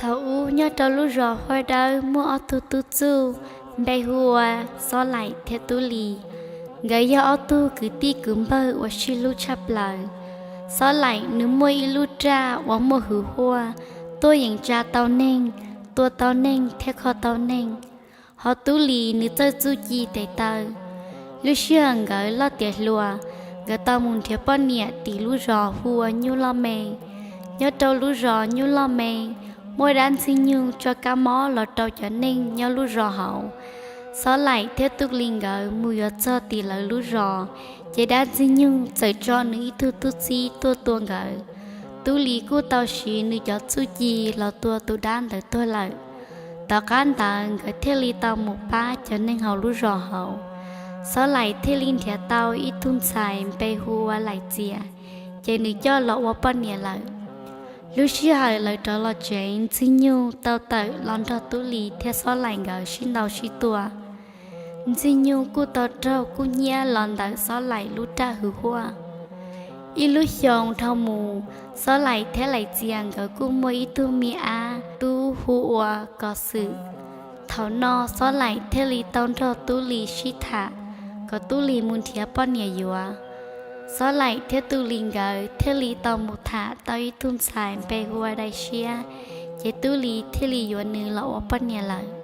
Thaum ub nyob rau lub zos Huab Dawb muaj ob tug tub txuj npe hu ua Xob Laim thiab Tub Lis. Nkawd yog ob tug kwv tij kwv npawg uas sib hlub tshaj plaws. Xob Laim nws muaj ib lub raj uas muaj hwv huaj, tuaj yeem tsa tau neeg, tua tau neeg thiab kho tau neeg. Ho Tub Lis nws txawj txuj ci tes taw. Lub sij hawm nkawd loj tiav hluas, nkawd tau mus nrhiav poj niam tim lub zos hu ua Nyuj Loj Me. Nyob rau lub zos Nyuj Loj Me, muaj dab Ntxwg Nyoog tso kab mob los rau cov neeg nyob lub zos hauv. Xob Laim thiab Tub Lis nkawd mus yuav txog tim lawv lub zos, ces dab Ntxwg Nyoog txawm tso nws ib tug tub txib tuaj tua nkawd. Tub Lis kuj tau siv nws cov txuj ci los tua tus dab ntawd tuag lawm. Tom qab ntawd nkawd thiaj li tau mus pab cov neeg hauv lub zos hauv. Xob Laim thiaj li nrhiav tau ib tug ntxhais npe hu ua Laim Txias, ces nws coj los ua poj niam lawm. Lub sij hawm lawv rov los tsev, Ntxwg Nyoog tau tawm los nrog Tub Lis thiab Xob Laim nkawd sib ntaus sib tua. Ntxwg Nyoog kuj tau raug kub hnyiab los ntawm Xob Laim lub raj hwv huaj. Ib lub xyoo dhau mus, Xob Laim thiab Laim Txias nkawd kuj muaj ib tug me ab tub hu ua Kos Xwm. Thaum no Xob Laim thiaj li tau nrog Tub Lis sib tham kom Tub Lis mus nrhiav poj niam yuav. Xob Laim thiab Tub Lis nkawd thiaj li tau mus tham tau ib tug ntxhais npe hu ua Dai Siab, ces Tub Lis thiaj li yuav nws los ua poj niam lawm.